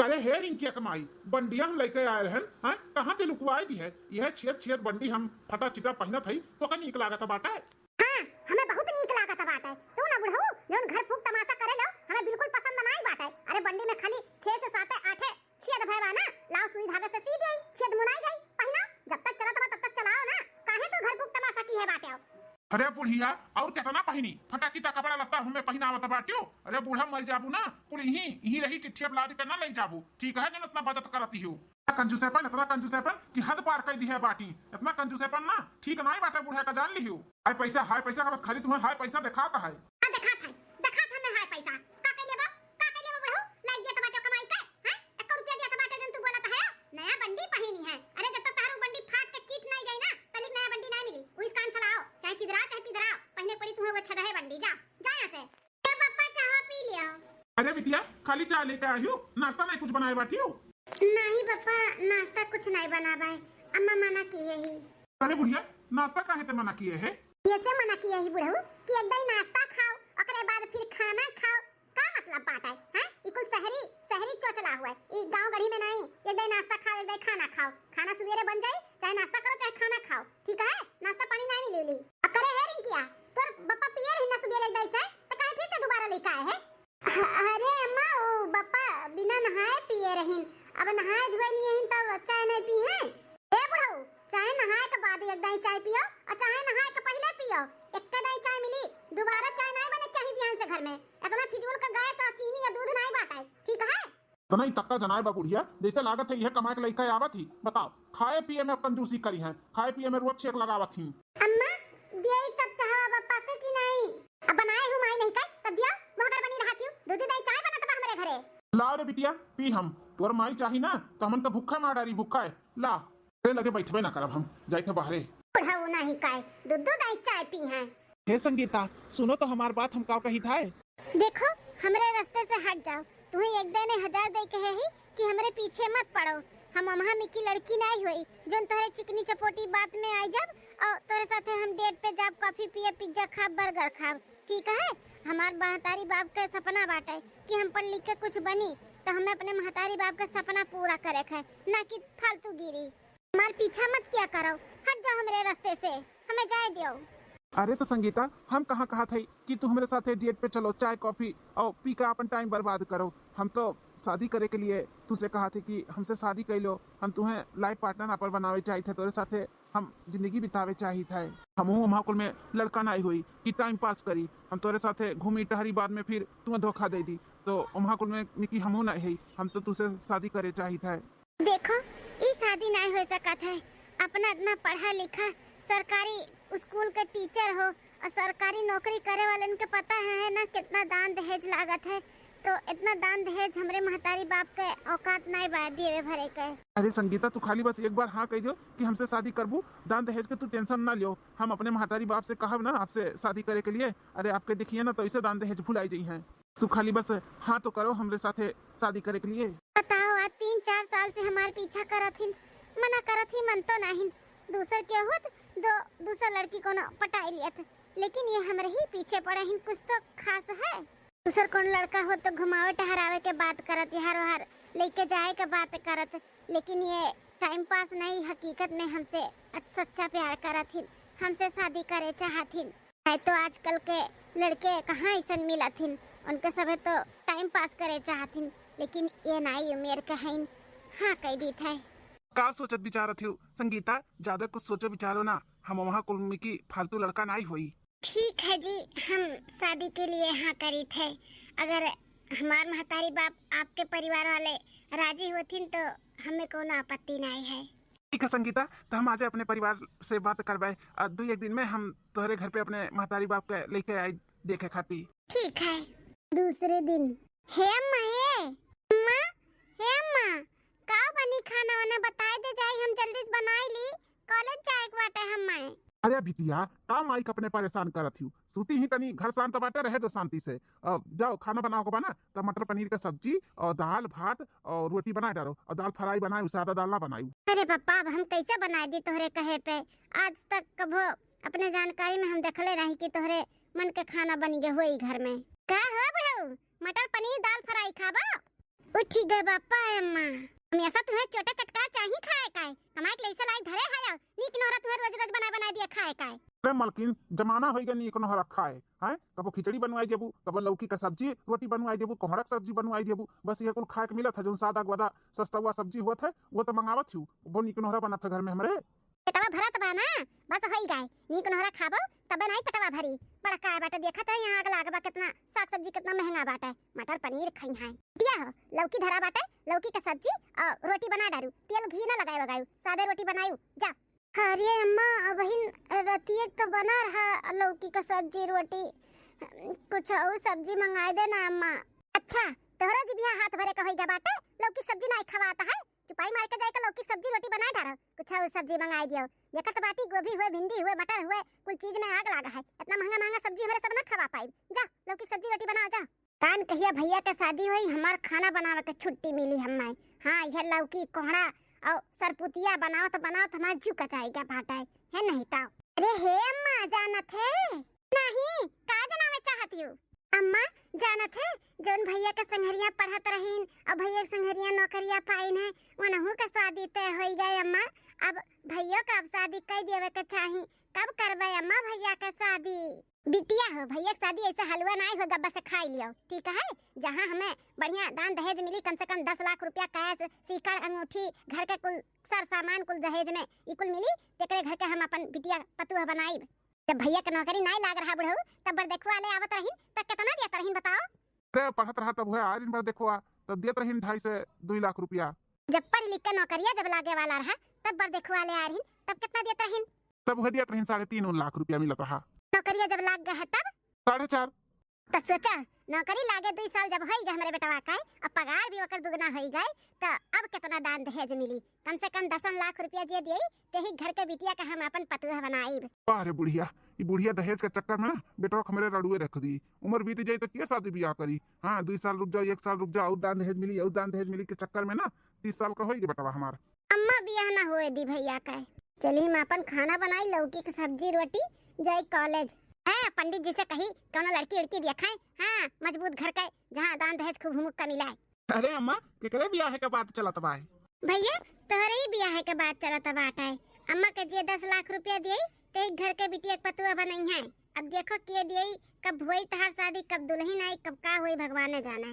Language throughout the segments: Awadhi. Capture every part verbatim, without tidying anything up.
अरे हे रिंकिया के माई, बंडिया हम लइके आयल हन, हैं? कहाँ ते लुकवाए दी है? यह छियत छियत बंडी हम फटा चिटा पहिनत हई, तोका नीक लागत बाटे? हाँ, हमें बहुत नीक लागत बाटे। तू ना बुढ़ऊ, जौन घर फूक तमाशा करे लो, हमें बिल्कुल पसंद नाई बाटे। अरे बंडी में खाली छह से साते आठे छेद भय बा ना, लाओ सुई धागे से सी देई, छेद मुनाई जाई, पहिना, जब तक चलत बा तब तक चलाओ ना, काहे तू घर फूक तमाशा किहे बाटे हो? अरे बुढ़िया, और केतना पहिनी? फटा चिटा कपड़ा लत्ता हमें पहिनावत बाट्यो। अरे बूढ़ा मर जाबू ना, कुल इही, इही रही टिट्ठिया लाद के ना लई जाबू, ठीक है, जौन इतना बचत करती हो। इतना कंजूसेपन, इतना कंजूसेपन कि हद पार कर दी है बाटी। इतना कंजूसेपन ना ठीक नाई बाटे बूढ़ा का, जान लियो। हाय पैसा, हाय पैसा का बस खाली तुम्हें हाय पैसा दिखाता है। हाँ, दिखात है, दिखात है मैं हाय पैसा। का कर लेबो? का कर लेबो बुढ़ऊ? लाइक दिया तो बाटे कमाई के, हैं? एक रुपया दिया तो बाटे जौन तू बोलत है। नया बंडी पहिनी है। अरे जब तक तारू बंडी फाट के चीट नाई जाई ना, तनिक नया बंडी नाई मिली। उइस काम चलाओ, चाहे चिदराओ, चाहे पिदराओ, पहिने पड़ी तुम्हें वो छदहे बंडी। जा, जा यहाँ से। ए पप्पा, चाहवा पी लिया। अरे बिटिया, खाली चाय लेके आई हो, नाश्ता नहीं कुछ बनाए बाटी हो? नहीं पप्पा, नाश्ता कुछ नहीं बना बाय, अम्मा मना किहे ही। अरे बुढ़िया, नाश्ता काहे ते मना किहे है? ऐसे मना किहे ही बुढ़ऊ कि एक दाई नाश्ता खाओ, ओकरे बाद फिर खाना खाओ। का मतलब बात है, हैं? ई कुल शहरी, शहरी चोचला हुआ है। ई गांव गढ़ी में नहीं, एक दाई नाश्ता खाओ, एक दाई खाना खाओ। खाना सुबेरे बन जाई, चाहे नाश्ता करो, चाहे खाना खाओ, ठीक है? नाश्ता पानी नहीं मिली। अब करे है रिंकिया, तोर बप्पा पिए रही ना सुबेरे एक दाई चाय, तो काहे फिर ते दोबारा लेके आए है? अरे अम्मा, ओ बप्पा बिना नहाए पिए रहिन, अब नहाए धोए लिए हिन तब चाय नहीं पी हैं। ए बुढ़ऊ, चाहे नहाए के बाद एक दाई चाय पियो और चाहे नहाए के पहले पियो, एक दाई चाय मिली, दोबारा चाय नहीं बने चाही बिहान से घर में। इतना फिजूल का गैस और चीनी और दूध नहीं बाटे, ठीक है? इतना ही तक्का जनाए बा बुढ़िया, जैसे लागत है यह कमाए के लइका आवत ही। बताओ, खाए पिए में कंजूसी करी है, खाए पिए में रोज छेक लगावत ही। अम्मा, दियई तब चाहवा बप्पा के कि नहीं? अब बनाए हूँ माई नहीं कह, तब दिया, वह घर बनी रहती हूँ, दूध दही चाय बनत बा हमरे घरे। ला रे बिटिया, पी हम, तोर माई चाही ना, तो हमन का भूखा मार डारी, भूखा है। ला, तेरे लगे बैठबे ना करब हम, जाई थे बाहरे। बुढ़ऊ नहीं कह, दूध दही चाय पी हैं। हे संगीता, सुनो तो हमार बात, हम का कही था। देखो, हमरे रास्ते से हट जाओ। तुहें एक दे ने हजार दे कहे ही कि हमरे पीछे मत पड़ो। हम अम्हा मिकी लड़की नाई होई, जोन तोहरे चिकनी चपोटी बात में आई जब, और तोहरे साथे हम डेट पे जाब, कॉफी पिए, पिज्जा खाब, बर्गर खाब, ठीक है? हमार महतारी बाप के सपना बाटे कि हम पढ़ लिख के कुछ बनी, तो हमें अपने महतारी बाप के सपना पूरा करे के है, ना कि फालतूगिरी। हमार पीछा मत किया करो, हट जाओ हमरे रास्ते से, हमें जाए दियो। अरे तो संगीता, हम कहाँ कहा थे कि तू हमरे साथे डेट पे चलो, चाय कॉफी और पी के अपन टाइम बर्बाद करो। हम तो शादी करे के लिए तुझसे कहा थे कि हमसे शादी कर लो, हम तुम्हें लाइफ पार्टनर अपन बनावे चाही थे, तोरे साथे हम जिंदगी बितावे चाही थे। हमहू वहाँ कुल में लड़का नाई होई कि टाइम पास करी, हम तोरे साथे घूमी टहरी, बाद में फिर तुम्हें धोखा दे दी, तो वहाँ कुल में मिकी हमहू नाई है, हम तो तुझसे शादी करे चाही थे। देखो, ई शादी नाय हो सकत है। अपना इतना पढ़ा लिखा, सरकारी स्कूल के टीचर हो और सरकारी नौकरी करे वालन के पता है ना कितना दान दहेज लागत है, तो इतना दान दहेज हमरे महतारी बाप के औकात नाय बा देवे भरे के। अरे संगीता, तू खाली बस एक बार हाँ कह दियो कि हमसे शादी करबू, दान दहेज के तू टेंशन ना लियो, हम अपने महतारी बाप से कहब ना आपसे शादी करे के लिए। अरे आपके देखिए ना तो ऐसे दान दहेज भुलाई जाई हैं। तू खाली बस हाँ तो करो हमरे साथे शादी करे के लिए। बताओ, आज तीन चार साल से हमार पीछा करत हिन, मना करत ही, मन तो नाहिन। दूसर के होत दो, दूसर लड़की कोनो पटाई लियत, लेकिन ये हमरे ही पीछे पड़े हिन, कुछ तो खास है। दूसर कौन लड़का होत तो घुमावे टहरावे के बात करत, यार वार लेके जाए के बात करत, लेकिन ये टाइम पास नहीं, हकीकत में हमसे सच्चा प्यार करत हिन, हमसे शादी करे चाहत हिन। है तो आजकल के लड़के कहाँ ऐसन मिलत हिन, उनके सभे तो टाइम पास करे चाहत हिन, लेकिन ये नाई उमेर के हईन, हाँ कह दीत है। का सोचत विचारत हियो संगीता? ज्यादा कुछ सोचो विचारो ना, हम वहाँ कुल मिकी फालतू लड़का नाई होई। ठीक है जी, हम शादी के लिए हाँ करीत है। अगर हमार महतारी बाप आपके परिवार वाले राजी होथिन तो हमें कोनो आपत्ति नाई है। ठीक है संगीता, तो हम आज अपने परिवार से बात करबे, और दू एक दिन में हम तोहरे घर पे अपने महतारी बाप के लेके आई देखे खाती। ठीक है। दूसरे दिन, हे अम्मा, ए अम्मा, हे अम्मा, का बनी खाना वाना बताए दे जाई, हम जल्दी से बनाई ली, कॉलेज जाए के बाटे हम्मे। अरे बिटिया, का माई के अपने परेशान करत हियो? सूती ही तनी, घर शांत बाटे, रहे दो शांति से। अब जाओ, खाना बनाओ के बा ना, तो मटर पनीर का सब्जी और दाल भात और रोटी बनाए डालो, और दाल फ्राई बनाए, सादा दाल ना बनाई। अरे पप्पा, अब हम कैसे बनाए दी तोहरे कहे पे? आज तक कभो अपने जानकारी में हम देखले नहीं कि तोहरे मन के खाना बन गए होई घर में। का हो बुढ़ऊ, मटर पनीर दाल फ्राई खाबो? उठी गए बापा अम्मा। हमेशा तुम्हें चोटा चटका चाही खाए काए, कमाई के लइसे लाई धरे है, नीक नोहरा तुम्हें रोज रोज बनाए बनाए दिया खाए काए। अरे मलकिन, जमाना होई गए नीक नोहरा खाए, हैं? कबो खिचड़ी बनवाई देबू, कबो लौकी का सब्जी रोटी बनवाई देबू, कोहड़ा के सब्जी बनवाई देबू, बस ये कुल खाए के मिलत है, जौन सादा गोदा सस्तवा सब्जी होत है, वो तो मंगावत हूँ, वो नीक नोहरा बनत है घर में हमरे। पेटवा भरत बा ना, बस होई गए, नीक नोहरा खाबो तबे नाई पेटवा भरी। बड़का बाटे, देखत है यहाँ आग लाग बा, कितना साग सब्जी कितना महंगा बाटे, मटर पनीर खई है। दिया हो, लौकी धरा बाटे, लौकी का सब्जी और रोटी बना डारू, तेल घी ना लगाए वगायू, सादे रोटी बनायू, जा। अरे अम्मा, अबहिन रतिये तो बना रहा लौकी का सब्जी रोटी, कुछ और सब्जी मंगाए दे ना अम्मा। अच्छा, तोहरा जिभिया हाथ भरे का होइगा बाटे, लौकी के सब्जी नाई खवाता है, चुपाई मार के जाए के लौकी के सब्जी रोटी बना डारो, कुछ और सब्जी मंगाए दियो। देखत बाटी गोभी हुए, भिंडी हुए, मटर हुए, कुल चीज में आग लागा है, इतना महंगा महंगा सब्जी हमरे सब ना खवा पाई। जा लौकी के सब्जी रोटी बनाओ जा। कान कहिया भैया के शादी होई, हमार खाना बनावे के छुट्टी मिली हम्मे। हाँ, यह लौकी कोहड़ा और सरपुतिया बनावत बनावत हमार जू कचाई गया बाटे, है नहीं तो। अरे हे अम्मा, जानत है? नहीं, का जनावे चाहत यू? अम्मा, जानत है, जौन भैया के संघरिया पढ़त रहीन और भैया के संघरिया नौकरिया पाइन है, उनहू के शादी तय होई गए अम्मा। अब भैया का अब शादी कर देवे के चाही। कब करबे अम्मा भैया के शादी? बिटिया हो, भैया के शादी ऐसे हलवा नाई हो, गब्बा से खाई लियो, ठीक है? जहाँ हमें बढ़िया दान दहेज मिली, कम से कम दस लाख रुपया कैश, सीकड़, अंगूठी, घर के कुल सर सामान कुल दहेज में ई कुल मिली, तेकरे घर के हम अपन बिटिया पतुआ बनाई। जब भैया के नौकरी नाई लाग रहा बुढ़ऊ, तब बर देखवा ले आवत रहीन, तब कितना देत रहीन बताओ? अरे पढ़त रहा तब हुआ आरिन बर देखवा, तब देत रहीन ढाई से दुई लाख रुपया। जब पढ़ लिख के नौकरिया जब लागे वाला रहा, तब बर देखवा ले आरिन, तब कितना देत रहीन? तब हुआ देत रहीन साढ़े तीन उन लाख रुपया मिलत रहा। नौकरिया जब लाग गए है तब? साढ़े चार। तो सोचा, नौकरी लागे दुई साल जब होई गए हमरे बेटवा का, अब पगार भी ओकर दुगना होई गए, तो अब कितना दान दहेज मिली? कम से कम दसन लाख रुपया जे दिए, तेही घर के बिटिया का हम अपन पतुआ बनाइब। वाह रे बुढ़िया, ई बुढ़िया दहेज के चक्कर में ना बेटवा के हमरे रड़ुए रख दी। उम्र बीत जाई तो के शादी बियाह करी? हाँ, दुई साल रुक जाओ, एक साल रुक जाओ, और दान दहेज मिली, और दान दहेज मिली के चक्कर में ना तीस साल का होई गए बेटवा हमार। अम्मा बियाह ना होए दी भैया का। चली हम अपन खाना बनाई, लौकी के सब्जी रोटी, जाई कॉलेज। हाँ, पंडित जी से कही कौनो लड़की उड़की देखाए, हाँ, मजबूत घर के, जहाँ दान दहेज खूब हुमुक का मिलाए। अरे अम्मा, केकरे बियाहे के बात चलत बा? भैया, तोहरे ही बियाहे के बात चलत बाटे। अम्मा के जे दस लाख रुपया दिए, ते ही घर के बिटिया के पतुआ बनई है। अब देखो के दिए, कब होई तहार शादी, कब दुल्हन आई, कब का होई, भगवान जाने।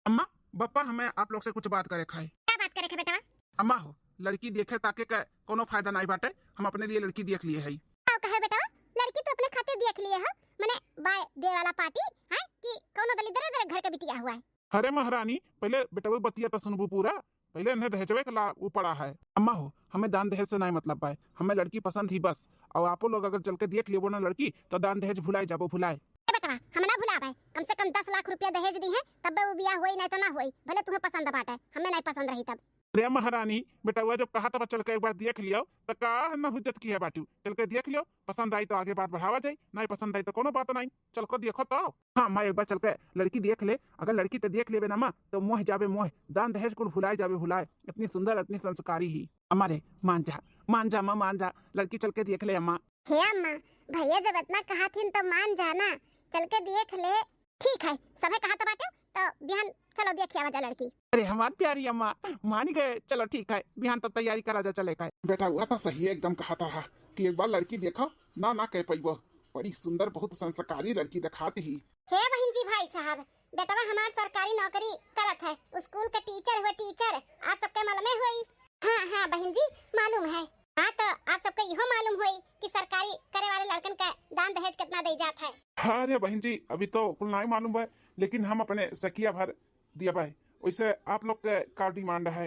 अम्मा, बप्पा, हमें आप लोग से कुछ बात करे खाए। का बात करे के बेटवा? अम्मा हो, लड़की देखे ताके का कोनो फायदा नाई बाटे, हम अपने लिए लड़की देख लिए हई। का कहे बेटवा, लड़की तो अपने खातिर देख लिए हो, मने बाय दे वाला पार्टी है कि कोनो दलिद्दर दर घर के बिटिया हुआ है? अरे महारानी, पहले बेटवा बतिया तो सुनबू पूरा, पहले इन्हें दहेजवे के ला उ पड़ा है। अम्मा हो, हमें दान दहेज से नाई मतलब बाय, हमें लड़की पसंद ही बस। और आपो लोग अगर चल के देख लेबो ना लड़की, तो दान दहेज भुलाए जाबो, भुलाए। ए बेटवा, हम ना भुलाबे, कम से कम दस लाख रुपया दहेज दी है, तब वो बियाह होई, नहीं तो ना होई, भले तुम्हें पसंद बाटे, हमें नहीं पसंद रही तब। अरे महारानी, बेटवा जब कहा तब चल के एक बार देख लियो, तो का न हुज्जत की है बाटू, चल के देख लियो, पसंद आई तो आगे बात बढ़ावा जाए, नहीं पसंद आई तो कोनो बात नहीं, चल के देखो तो। हाँ माँ, एक बार चल के लड़की देख ले, अगर लड़की तो देख लेबे ना माँ, तो मोह जाबे मोह, दान दहेज कुल भुलाए जाबे भुलाए, इतनी सुंदर, इतनी संस्कारी ही। अम्मा रे, मान जा, मान जा माँ, मान जा, लड़की चल के देख ले अम्मा। हे अम्मा, भैया जब इतना कहा थिन तो मान जा ना, चल के देख ले। ठीक है, सभे कहा तो बाटे, तो बिहान चलो देखिया आवा जा लड़की। अरे हमार प्यारी अम्मा, मान गए, चलो ठीक है, बिहान तो तैयारी करा जा चले का। बेटा, हुआ तो सही है, एकदम कहा था कि एक बार लड़की देखो, ना ना कह पैबो, बड़ी सुंदर, बहुत संस्कारी लड़की दिखाती ही। हे बहन जी, भाई साहब, बेटवा हमार सरकारी नौकरी करत है, स्कूल के टीचर हुए, टीचर, आप सबके मालूमे हुई। हाँ हाँ बहन जी, मालूम है। हाँ तो आप सबके इहो मालूम होई कि सरकारी करे वाले लड़कन का दान दहेज कितना दे जात है। हाँ रे बहन जी, अभी तो कुल नहीं मालूम है, लेकिन हम अपने सखिया भर दिया भाई। वैसे आप लोग के का डिमांड है?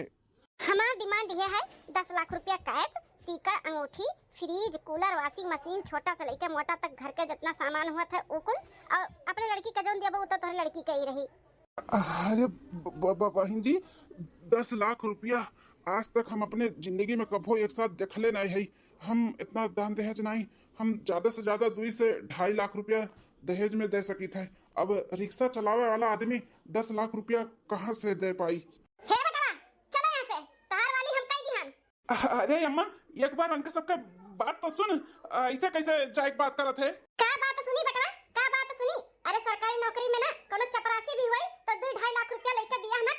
हमार डिमांड ये है, दस लाख रुपया कैश, सीकर, अंगूठी, फ्रिज, कूलर, वॉशिंग मशीन, छोटा से लेके मोटा तक घर के जितना सामान हुआ था वो कुल, और अपने लड़की का जौन दिया वो तो तोहरे लड़की के ही रही। अरे ब-, ब-, ब-, बहिन जी, दस लाख रुपया आज तक हम अपने जिंदगी में कभो एक साथ देखले नहीं है। हम इतना दान दहेज नहीं, हम ज्यादा से ज्यादा दुई से ढाई लाख रुपया दहेज में दे सकित है। अब रिक्शा चलावे वाला आदमी दस लाख रुपया कहाँ से दे पाई? हे बेटवा, चलो यहाँ से, तहार वाली हम कई दिहन। अरे अम्मा, एक बार उनके सबके बात तो सुन, ऐसे कैसे जाए के बात करत है? का बात सुनी बेटवा, का बात सुनी? अरे सरकारी नौकरी में ना कोनो चपरासी भी होई तो दो ढाई लाख रुपया लेके बियाह ना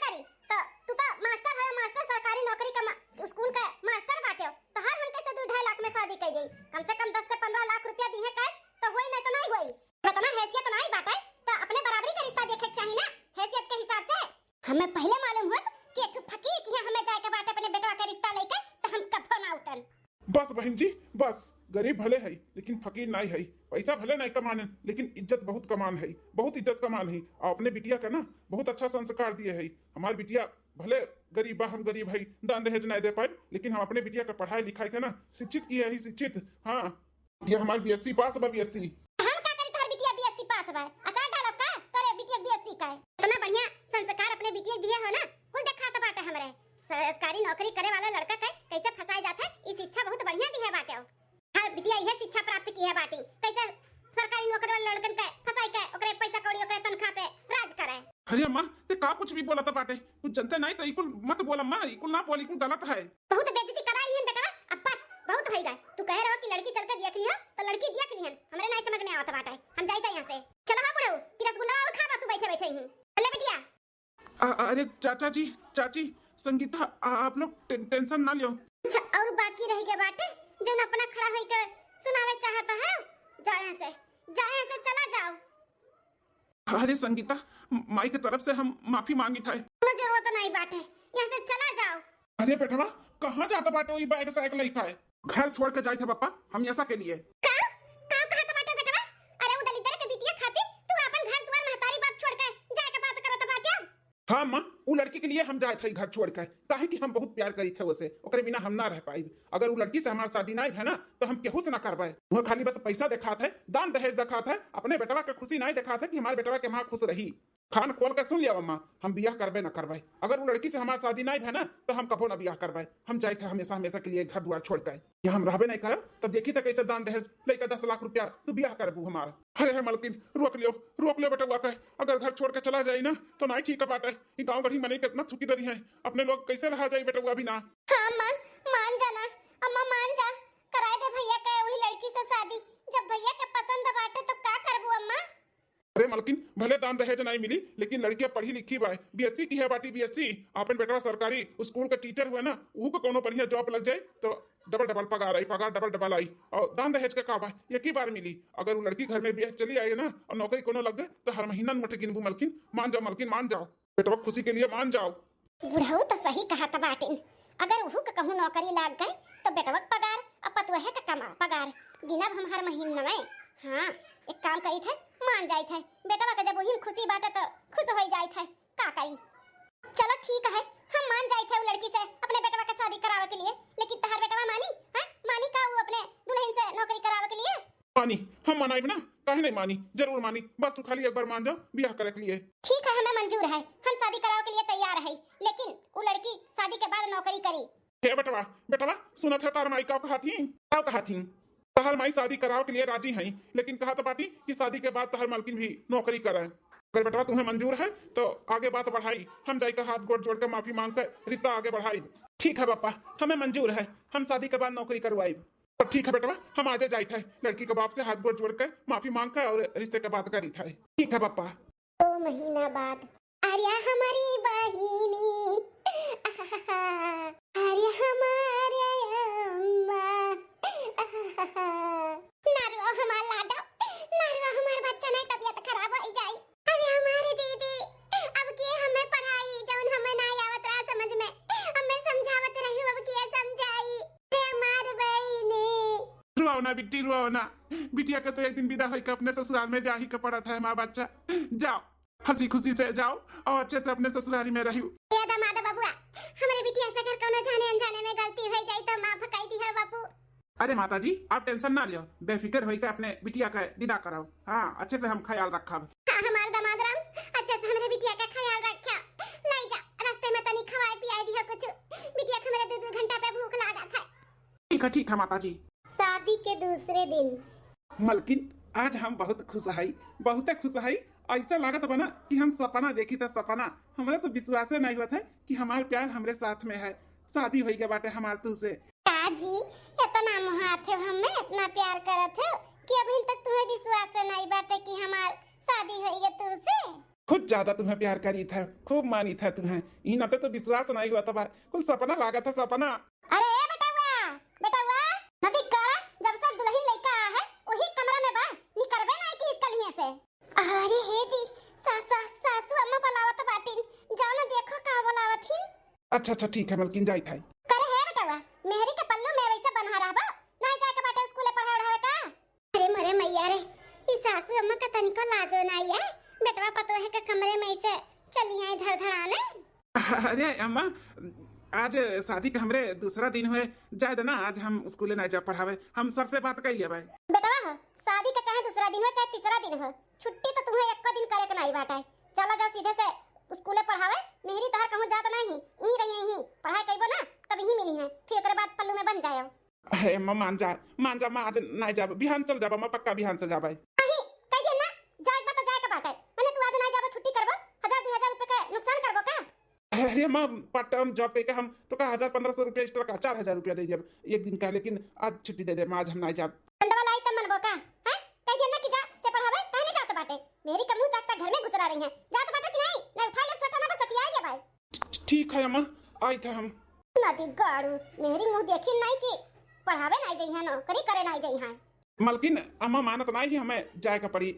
कम से कम दस से पन्द्रह लाख रुपया दिहे कैश, तो होई नहीं तो नहीं होई। इतना हैसियत नहीं बाटे, तो अपने बराबरी का रिश्ता देखे के चाही ना, हैसियत के हिसाब से। हमें पहले मालूम होत कि एक ठो फकीर किहाँ हमें जाए के बाटे अपने बेटवा के रिश्ता लेके, तो हम कभो ना उतन। बस बहिन जी, बस। गरीब भले है, लेकिन फकीर नहीं है। पैसा भले नहीं कमाने, लेकिन इज्जत बहुत कमान है, बहुत इज्जत कमान है। और अपने बिटिया का ना बहुत अच्छा संस्कार दिए है। हमार बिटिया भले गरीब बा, हम गरीब है, दान दहेज नहीं दे पाए, लेकिन हम अपने बिटिया का पढ़ाई लिखाई के ना शिक्षित किए है, शिक्षित। हाँ, ये हमार बीएससी पास बा, बीएससी। हम का करी, तोहर बिटिया बीएससी पास बा? अचार डालब का तोरे बिटिया बीएससी का है? इतना बढ़िया संस्कार अपने बिटिया के दिए हो ना, कुल देखात बाटे हमरे। सरकारी नौकरी करे वाला लड़का के कैसे फंसाए जात है, ई शिक्षा बहुत बढ़िया दिहे बाटे। हर बिटिया इहे शिक्षा प्राप्त किहे बाटी, कैसे सरकारी नौकरी वाले लड़कन के फंसाई के ओकरे पैसा कौड़ी, ओकरे तनख्वाह पे राज करे। अरे अम्मा, ते का कुछ भी बोलत बाटे? कुछ जनते नहीं तो इकुल मत बोल अम्मा, इकुल ना बोल, इकुल गलत है। बहुत बेइज्जती कराई लिहन बेटवा, अब बस बहुत होई गए। तू कहे रहो कि लड़की चल के देख लिहन, तो लड़की देख लिहन, हमरे नहीं समझ में आवत बाटे। हम जाइत है यहाँ से। चलो हाँ बुढ़ऊ, कि रसगुल्ला और खाबा तू बैठे बैठे ही। ले बिटिया। अ-, अरे चाचा जी, चाची, संगीता, आ-, आप लोग टे-, टेंशन ना लियो। अच्छा, और बाकी रह गए बाटे, जौन अपना खड़ा होई के सुनावे चाहता है, जाओ यहाँ से, जाओ यहाँ से, चला जाओ। अरे संगीता, म-, माई के तरफ से हम माफी मांगित है। कोनो जरूरत नहीं बाटे, यहाँ से चला जाओ। अरे बेटवा, कहाँ जाता बाटे वही बैग सैग लइका है? घर छोड़ के जाइत है पापा, हमेशा के लिए। का? का कहत बाटे बेटवा? अरे उ दलिद्दर के बिटिया खातिर तू अपन घर दुआर महतारी बाप छोड़ के जाए के बात करत बाटे? हाँ माँ, उ लड़की के लिए हम जाइत है घर छोड़ के, काहे कि हम बहुत प्यार करीत है उसे, ओकरे बिना हम ना रह पाइब। अगर उ लड़की से हमार शादी ना है ना, तो हम केहू से ना करबे। वह खाली बस पैसा देखात है, दान दहेज देखात है, अपने बेटवा के खुशी नहीं देखात है कि हमार बेटवा के माँ खुश रही। कान खोल के सुन लिया अम्मा, हम बियाह करबे ना करबे। अगर उ लड़की से हमार शादी नहीं है ना, तो हम कबो ना बियाह करबे। हम जाइत है हमेशा हमेशा के लिए घर दुआर छोड़ के। यहाँ हम रहबे नहीं करब, तब देखी तो कैसे दान दहेज लइका दस लाख रुपया तू बियाह करबू हमार। अरे हे मलकिन, रोक लियो, रोक लियो बेटवा के। अगर घर छोड़ के चला जाई ना, तो नहीं ठीक बाटे। ई गाँव गढ़ी मनई कितना छुकी डरी है, अपने लोग कैसे रहा जाई बेटवा बिना? हाँ अम्मा, मान जाना, अम्मा मान जा, कराए दे भैया के वही लड़की से शादी। जब भैया के पसंद बाटे तो का करबू अम्मा? अरे मलकिन, भले दान दहेज नहीं मिली, लेकिन लड़किया पढ़ी लिखी बा, बीएससी किहे बाटी, बीएससी। आपन बेटवा सरकारी स्कूल का टीचर हुए ना, उहू को कोनो बढ़िया जॉब लग जाए तो डबल डबल पगार आई, पगार डबल डबल आई। और दान दहेज का का बा, एक ही बार मिली। अगर वो लड़की घर में बियाह चली आई ना और नौकरी कोनो लग गए, तो हर महीना नोट गिनबू मलकिन। मान जाओ मलकिन, मान जाओ, बेटवा खुशी के लिए मान जाओ। बुढ़ऊ तो सही कहत बाटिन, अगर उहू के कहूँ नौकरी लाग गए तो बेटवा के पगार और पतोहे के कमा पगार गिनब हम हर महीना में। हाँ, एक काम करी थे, मान जाई थे, बेटवा के जब वही में खुशी बाटे तो खुश हो जाई थे, का करी। चलो ठीक है, हम मान जाई थे उ लड़की से अपने बेटवा के शादी करावे के लिए, लेकिन तहार बेटवा मानी है? मानी का वो अपने दुल्हन से नौकरी करावे के लिए? मानी, हम मनाइब ना, काहे नहीं मानी, जरूर मानी। बस तू खाली एक बार मान जा बियाह करे के लिए। ठीक है, हमें मंजूर है, हम शादी करावे के लिए तैयार है, लेकिन उ लड़की शादी के बाद नौकरी करी। हे बेटवा, बेटवा, सुनत है तार माई का कहत ही? का कहत ही? तहर माई शादी करावे के लिए राजी है, लेकिन कहत बाटी कि शादी के बाद तहर मालकिन भी नौकरी करे। अगर बेटवा तुम्हें मंजूर है तो आगे बात बढ़ाई, हम जाई के हाथ गोड़ जोड़ के माफी मांग के रिश्ता आगे बढ़ाई। ठीक है पापा, हमें मंजूर है, हम शादी के बाद नौकरी करवाई। तो ठीक है बेटवा, हम आजे जाइत है, लड़की के बाप से हाथ गोड़ जोड़ के माफी मांग के और रिश्ते के बात करीत है। ठीक है पापा। दो महीना बाद। अरे हमारी बहिनी, अरे हमारे अम्मा, नारुआ हमार लाडो, नारुआ हमार बच्चा नहीं तबीयत खराब हो जाई। अरे हमारे दीदी, अब के हमें पढ़ाई, जौन हमें ना आवत रहा समझ में, हमें समझावत रही, अब के समझाई। अरे हमार बहिनी। रुआओ ना बिट्टी, रुआओ ना। बिटिया के तो एक दिन विदा होइके अपने ससुराल में जाही के पड़त है हमार बच्चा। जाओ, हंसी खुशी से जाओ और अच्छे से अपने ससुरारी में रहियो। ए दामाद बबुआ, हमरे बिटिया से अगर कोनो जाने अनजाने में गलती हो जाई तो माफ कर दिया बापू। अरे माता जी, आप टेंशन ना लियो, बेफिक्र होइके अपने बिटिया के विदा कराओ। हाँ, अच्छे से हम ख्याल रखब। हाँ, हमार दामाद राम, अच्छे से हमरे बिटिया का ख्याल रखिया। ले जा, रास्ते में तनी खवाए पियाए दिया कुछ, बिटिया के हमरे दो दो घंटा पे भूख लागत है। ठीक है, ठीक है माता जी। शादी के दूसरे दिन। मलकिन, आज हम बहुत खुश हई, बहुते खुश हई। ऐसा लागत बा ना कि हम सपना देखी था, सपना। हमरा तो विश्वासे नहीं होत है कि हमार प्यार हमरे साथ में है। शादी होई गए बाटे हमार तू से। का जी, इतना मोहात हो हमें, इतना प्यार करत हो कि अभी तक तुम्हें विश्वास नहीं बाटे कि हमार शादी होई गए तू से? खुद ज्यादा तुम्हें प्यार करी था, खूब मानी था तुम्हें। ई नाते तो विश्वास नहीं हुआ था, कुल सपना लागत है, सपना। अरे ए बेटवा, बेटवा, नदी कड़ा, अच्छा अच्छा, ठीक है मलकिन, जाइत है। करे हे बेटवा, मेहरी के पल्लू में वैसे बन्हा रहबा, नाहीं जाए के बाटे स्कूले पढ़ावे ओढ़ावे का? अरे मोरे मैया रे, ई सासू अम्मा का तनिको लाजो नाहीं है। बेटवा पतोहे के कमरे में ऐसे चली आई धड़धड़ाने। अरे अम्मा, आज शादी के हमरे दूसरा दिन हुए, जाए दे ना, आज हम स्कूले नाहीं जा पढ़ावे, हम सर से बात कर लेबै। बेटवा हो, शादी के चाहे दूसरा दिन हो चाहे तीसरा दिन हो, छुट्टी तो तुम्हें एको दिन करे के नाहीं बाटे। चला जा सीधे से स्कूले पढ़ावे, मेहरी तोहार कहूँ जात नाहीं, ई रही, यहीं पढ़ाई कइबो ना, तब यहीं मिली है, फिर ओकरे बाद पल्लू में बन जाए। हे अम्मा, मान जा, मान जा, अम्मा, आज नाहीं जाब, बिहान चल जाब अम्मा, पक्का बिहान से जाब। नहीं, कह दिया ना, जाए के बा तो जाए के बाटे। मने तू आज नाहीं जाबो, छुट्टी करबो, हजार दुई हजार रुपये के नुकसान करबो का? अरे अम्मा, पार्ट टाइम जॉब कइके हम तो का हजार पन्द्रह सौ रुपया एक्स्ट्रा का, चार हजार रुपया दे देब एक दिन का, लेकिन आज छुट्टी दे दे अम्मा, आज हम नाहीं जाब। डंडवा लाई तब मनबो का? हैं? कह दिया ना कि जा, ते पढ़ावे, काहे नाहीं जात बाटे? मेहरी का मुँह ताकता घर में घुसरा रही है, जात बाटे कि नाहीं? नाहीं उठा ले स्वेटर ना, बस सटिया दे भाई। ठीक है अम्मा, आइत है हम। नदी गाड़ू, मेहरी मुँह देखी नाहीं कि पढ़ावे नाहीं जइहाँ, नौकरी करे नाहीं जइहाँ। मलकिन, अम्मा मानत नाहीं ही, हमें जाए का पड़ी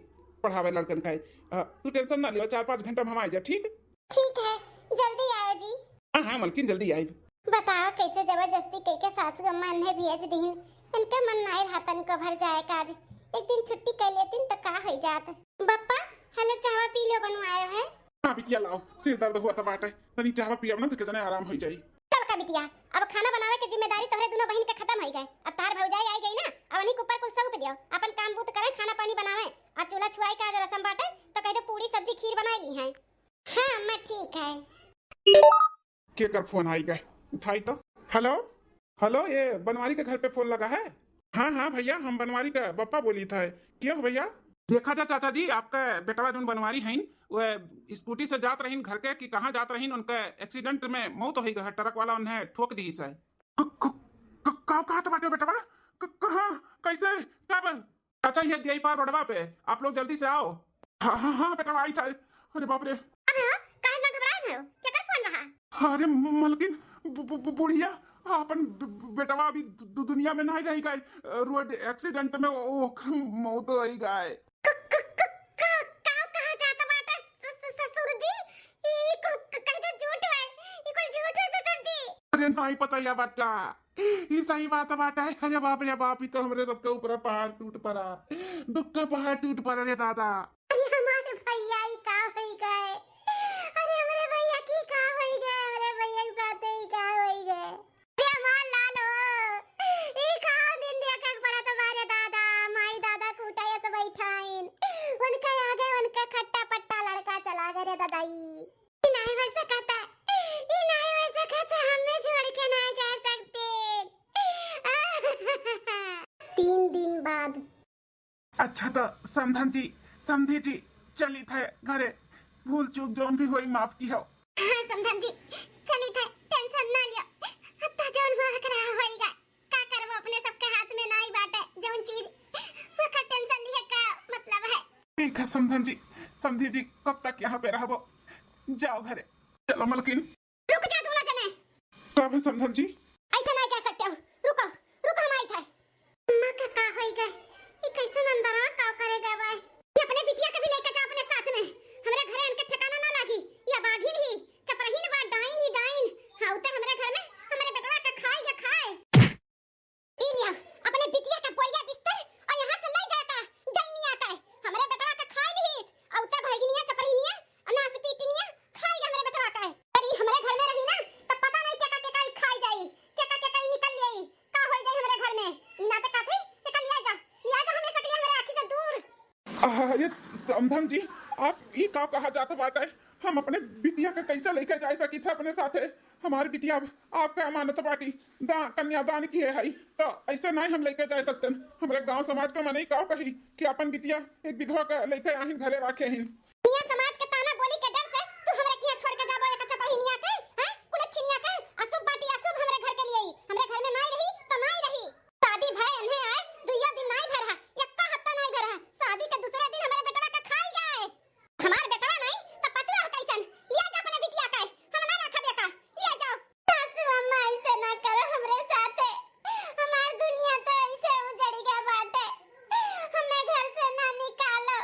पढ़ावे लड़कन का। अ, तू टेंशन ना लियो, चार पाँच घंटा में हम आ जा, ठीक? ठीक है, जल्दी आयो जी। हाँ हाँ मलकिन, जल्दी आइब। बताओ कैसे जबरदस्ती कइके सासू अम्मा अन्हे भेज दीन, उनके मन नाहीं रहा तनको भर जाए का आज। एक दिन छुट्टी कर लेतीन तो का हो जात। बप्पा, हेलो, चाहवा पी लो, बनवायो है। हाँ बिटिया, लाओ, सिर दर्द हुआ था बाटे, तनी चाहवा पियब ना तो के जने आराम हो जाई। चल का बिटिया, अब खाना बनावे के जिम्मेदारी तोहरे दुनो बहिन के खतम होइ गए। अब तार भौजाई आई गई ना, अब उन्हीं के ऊपर कुल सौंप दियो। अपन काम बूत करे, खाना पानी बनावे, आ चूल्हा छुआई का आज रसम बाटे तो कह दो पूड़ी सब्जी खीर बनाई ली है। हाँ अम्मा, ठीक है। केकर फोन आई गए, उठाई तो। हेलो, हेलो, ये बनवारी के घर पे फोन लगा है? हाँ हाँ भैया, हम बनवारी का बप्पा बोली था। क्या हो भैया? देखा जा चाचा जी, आपका बेटवा जोन बनवारी हईन, वह स्कूटी से जात रहीन घर के कि कहाँ जात रहीन, उनका एक्सीडेंट में मौत होइ गए, ट्रक वाला उन्हें ठोक दी से। क-, क-, क-, का कहत बाटे बेटवा? क-, कहाँ? कैसे? कब? चाचा, ये दियाई पार रोडवा पे, आप लोग जल्दी से आओ। हाँ हाँ हाँ बेटवा, आई था। अरे बाप रे। अबे हो, काहे इतना घबराए हो? केकर फोन रहा? अरे म-, मलकिन, बु-, बु-, बु-, बुढ़िया, अपन ब-, ब-, बेटवा अभी दु-, दु-, दुनिया में नाहीं रही गए, रोड एक्सीडेंट में ओ-, ओकर मौत होइ गए। क-, क-, क-, क-, का कहा जात बाटे स-, स-, ससुर जी? ई कुल क-, कह दो झूठ है, ई कुल झूठ है ससुर जी। अरे नाहीं पता या बच्चा, ई सही बात बाटे। अरे बाप रे बाप, ई तो हमरे सबके ऊपर पहाड़ टूट पड़ा, दुख का पहाड़ टूट पड़ा रे दादा। अरे हमारे भैया ई का होई गए, अरे हमरे भैया की का होई गए, हमरे भैया के साथे ई का होई गए। अरे हमार लाल हो, ई का दिन देखे के पड़ा तुम्हारे दादा, माई दादा कूटा ये सब बैठाइन, उनके आगे उनके खट्टा पट्टा लड़का चला गए रे दादा। ई ई नाहीं हो सकता, ई नाहीं हो सकता, हमें छोड़ के नाहीं जा सकते। तीन दिन बाद। अच्छा तो समधन जी, समधी जी, चली थे घरे, भूल चूक जौन भी होई माफ किहो। हाँ समधन जी, चली थे, टेंशन ना लियो, अब तो जौन हुआ हकरा होइगा। का करबो, अपने सबके हाथ में नाई बाटे, जौन चीज ओकर टेंशन लिहे का मतलब है। ठीक है समधन जी, समधी जी कब तक यहाँ पे रहबो, जाओ घरे, चलो मलकिन। रुक जा दोनों जने। का भे समधन जी? ऐसे नाई जा सकते हो, रुको, रुको हम आई थे। अम्मा का का होई गए, ये कैसे नंदरा का करे गए बाय? ये अपने बिटिया के भी लेके जाओ अपने साथ में, हमरे घरे इनके ठिकाना ना लागी, या बाघिन ही, चपरहीन बा, डाइन ही डाइन। हाँ, उते हमरे घर में हमरे बेटवा के खाए के खाए। ई लिया, अपने बिटिया का बोरिया बिस्तर और यहाँ से ले जाता, डाइनिया का, हमरे बेटवा का खाए लिहिस, और उते भगिनिया, चपरहिनिया, अनास पीटिनिया, खाए हमरे बेटवा का। अरे हमरे घर में रही ना, तो पता नहीं केका केका ई खाए जाई, केका केका ई निकल जाई, का होई जाई हमरे घर में। ई ना तो कहते, एका लिया जा, लिया जा हमेशा के लिए हमरे आँखी से दूर। अरे समधन जी, आप ई का कहा जात बाटे? हम अपने बिटिया के कैसे लेके जा सकी थे अपने साथे? हमार बिटिया अब आपका अमानत बाटी, दा-, कन्यादान किए हई, तो ऐसे नहीं हम लेके जा सकते। हमरे गांव समाज का मनई का कही कि अपन बिटिया एक विधवा का लेके आहिन घरे राखे हिन। मियाँ समाज के ताना बोली के डर से तू हमरे किया छोड़ के जाबो एक चपहिनिया के, हैं? कुलच्छिनिया के, अशुभ बाटी अशुभ हमरे घर के लिए ही। हमरे घर में नाई रही तो नाई रही। शादी भय अन्हे आए, दुइया दिन नाई भर है, एक्का हफ्ता नाई भर है। शादी के दूसरे दिन हमरे बेटवा के खाई गए। हमार बेटवा नहीं, तो पतुआ हो कैसन? लिया जा अपने बिटिया के, हम ना रखब एका, लिया जाओ। सासू अम्मा, ऐसे ना करो हमरे साथे, हमार दुनिया तो ऐसे उजड़ गया बाटे, हमें घर से ना निकालो,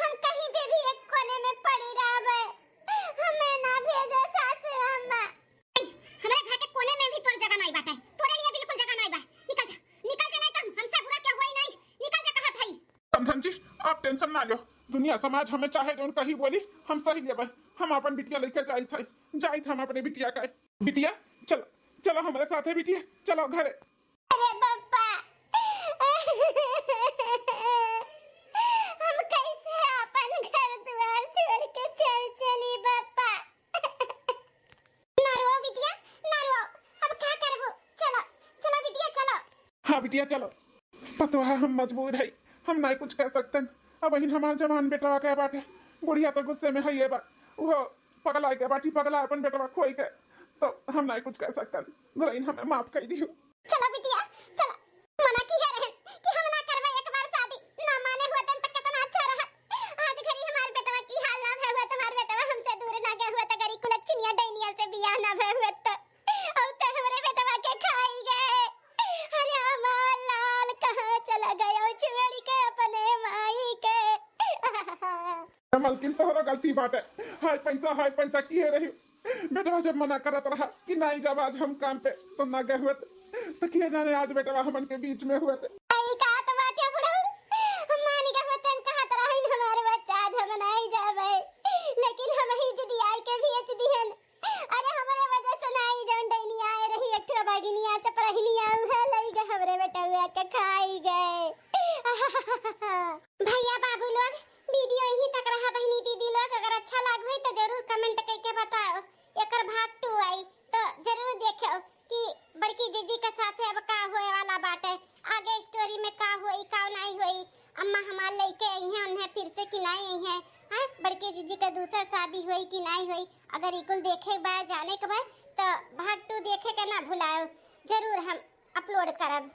हम कहीं पे भी एक टेंशन ना लो, दुनिया समाज हमें चाहे जौन कही बोली, हम सही लेबे। हम अपन बिटिया लेके जाइत है, जाइत हम अपने बिटिया का। बिटिया, चलो, चलो हमरे साथे बिटिया, चलो घरे। अरे बप्पा, हम कैसे अपन घर दुआर छोड़ के चल चली बप्पा? ना रो बिटिया, ना रो, अब का करबो? चलो, चलो बिटिया, चलो। हाँ बिटिया, चलो। पतोहा, हम मजबूर है, हम नाहीं कुछ कर सकतन। अब बहिन हमार जवान बेटवा के बाटे, बुढ़िया तो गुस्से में है ये बा, वो पगला के बाटी, पगला अपन बेटवा खोई के, तो हम नाहीं कुछ कर सकतन। दुल्हन हमें माफ कर दियो। चलो बिटिया, चलो। मना किहे रहन कि हम ना करबे एक बार शादी, ना माने होतन त कितना अच्छा रहत। आज घरी हमार बेटवा की हाल ना भय हुआ, तुम्हार बेटवा हमसे दूर ना गए हुआ त गरी कुलक्षणिया डैनिया से बियाह ना भय हुआ त। अब तो हमरे बेटवा के खाई गए। अरे हमार लाल कहाँ चला गए छोड़ के अपने माई के। मलकिन, तोहरो गलती बाटे। हाय पैसा, हाय पैसा किहे रही। बेटवा जब मना करत रहा कि नाहीं जाब आज हम काम पे, तो ना गए हुए, तो किहे जाने आज बेटवा हमन के बीच में हुए। आई का तो बाटे बुढ़ऊ, हम मान गए होतन, कहत रहन हमारे बच्चा आज हम नाहीं जाबे, लेकिन हम ही जिदियाई के भेज दिहन। अरे हमरे वजह से नाहीं, जौन डैनिया आए रही एक ठो बगिनिया चपरहिनिया, उहे लई गए हमरे बेटवा के खाई गए। भैया बाबू लोग, वीडियो यहीं तक रहा बहिनी दीदी लोग। अगर अच्छा लाग होई तो जरूर कमेंट करके बताओ। एकर भाग टू आई तो जरूर देखो कि बड़की जीजी के साथे अब का होए वाला बाटे, आगे स्टोरी में का होई का नाहीं होई, अम्मा हमार लइके आई हैं उन्हें फिर से कि नाहीं आई हैं, हैं बड़की जीजी के दूसर शादी होई कि नाहीं होई। अगर इकुल देखे के बा, जाने के बा, तो भाग टू देखे के ना भुलाओ, जरूर हम अपलोड करब।